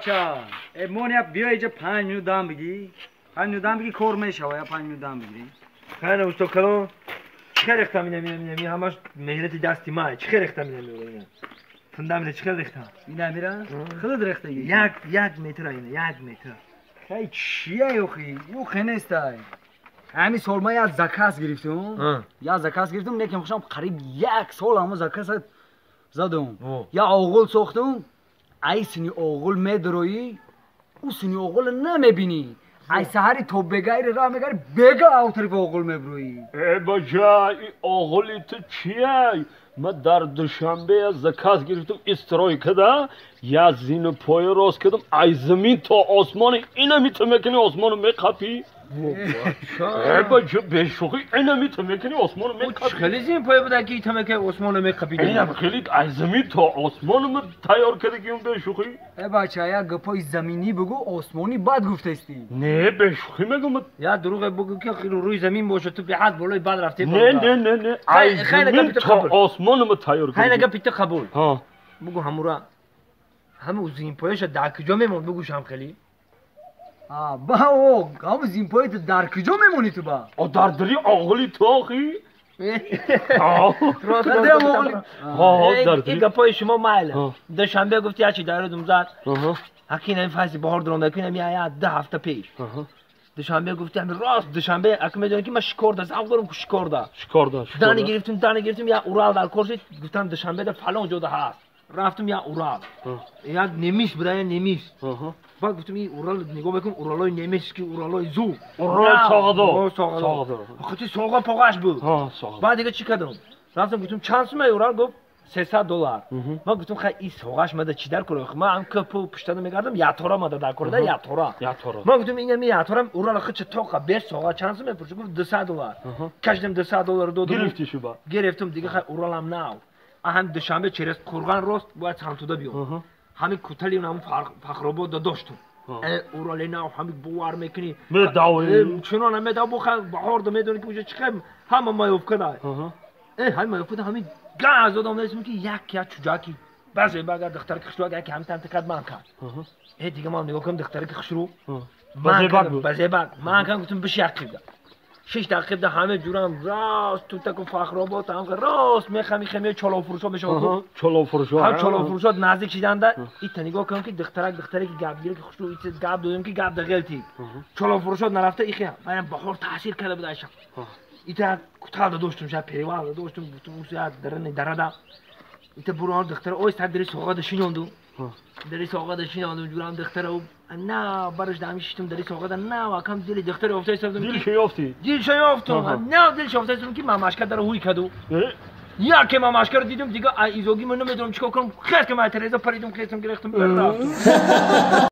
Ча, моня биё иҷа 5 минут дам бигӣ. 5 минут дам бигӣ кор мешава, я 5 минут дам бигирӣ. Хайна усто калон, чӣ хел рехтам ина ина ҳамаш меҳнати дасти ман. Чӣ хел рехтам ина ина. Фундамент чӣ хел рехтам? Ина мира? Худат рехтагӣ. Як метр ина, 1 метр. Хай чия ёхи? Ю хенестай. Ҳамин сол ман як заказ гирифтум. Як заказ гирифтум, лекин хушам қариб як сол ҳамо заказ задум. Я оғул сохтум. Ай сини оғул медроӣ, ӯ сини оғул намебинӣ. Ай саҳари то бегаири раҳ мегари, бега ав тарафи оғул меброӣ. Э бача, и оғули ту чия? Ман дар Душанбе я заказ гирифтум, стройка да, я зину поя рост кардам, ай замин то осмони инами ту мекунӣ, осмону меқапӣ. Э бача, бешӯхӣ инами ту мекунӣ, осмону меқапӣ. Хеле зин поя буда ки ту мекунӣ, осмону меқапӣ. Инам хеле ай замин то осмону тайёр кардагим, бешӯхӣ. Э бача, як гапои заминӣ бугӯ, осмонӣ бад гуфтаистӣ. Не, бешӯхӣ мегӯм. Я дурӯғе бугӯ ки рӯи замин бошад, ту беҳад болои бад рафтӣ. Не, не, не, не. Ай замин то осмону тайёр кардагим. Хайна гапи ту қабул. Бугӯ ҳамура. Ҳама зинпояша дар куҷо мемонд, бугӯшам хеле? Ба о, ҳамун зинпои ту дар куҷо мемонӣ ту ба? О, дар дари оғули ту охи. Ин гапои шумо майла. Душанбе гуфти ячи дародум зад. Ҳакин ҳамин фасли баҳор даромда кун ҳамин я 2 ҳафта пеш. Душанбе гуфти ҳамин рост Душанбе ака медонӣ ки ман шикорда завқ дорам ку шикорда. Шикорда. Дани гирифтум, дани гирифтум я Урал дар кор шид, гуфтам Душанбе да фалон ҷода ҳаст. Рафтум я Урал. Як немис буда, я немис. Баъд гуфтум ин Урал нигоҳ мекунам, Уралои немис ки Уралои зур. Уралои соғадор. Соғадор. Хати соға поғаш буд. Баъд дига чӣ кардам? Рафтам гуфтум чанд сумай Урал, гуфт $300. Ман гуфтум хай ин соғаш мада чӣ дар кор? Ман ҳам кӯпу пуштада мегардам, ятора мада дар кор да, ятора. Ман гуфтум ин ами яторам Урал хича тоқа беш соға чанд сум мепурсид? Гуфт $200. Кашидам $200 додам. Гирифтӣ шуба? Гирифтум дига хай Уралам нав. Ҳам Душанбе через Қурған рост бояд Сантуда биём. Ҳамин кутали ҳамун Фахробод доштум. Урали нав ҳамин бовар мекунӣ. Медавӣ. Чунон медав бо баҳор да медонӣ ки уҷа чӣ хел ҳама маёвка да. Ҳамин маёвка да ҳамин газ додам нестам ки як як чуҷаки баъзе багар духтараки хушрӯ як ҳамин тамта кард ман кард. Дига ман нигоҳ кардам духтараки хушрӯ. Базебак. Ман кардам гуфтам биши як қибда. 6 дақиқа да ҳама ҷурам рост тутаку Фахробод ҳам рост мехами хеми чолофурӯшо мешавад. Чолофурӯшо. Ҳам чолофурӯшо наздик шиданда ита нигоҳ кардам ки духтарак духтараки гапгир ки хушрӯ ит гап додем ки гап дағелти. Чолофурӯшо нарафта ихи манам баҳор таъсир карда буд айша. Ита кутал доштум ша перевал доштум гуфтум уся дарани дарада. Ита бурон духтара ой сад дари соғада шинонду. Дари соғада шинондум ҷурам духтара на бараш дами шиштум дари соғада на акам дили духтара ёфта истодам. Дилша ёфтӣ? Дилша ёфтум. На дилша ёфта истодам ки мамашка дара ҳуй каду. Яке мамашкаро дидум дига изоги ман намедонам чикор кунам. Хес ки ман тереза паридум хестам гирехтам рафтум.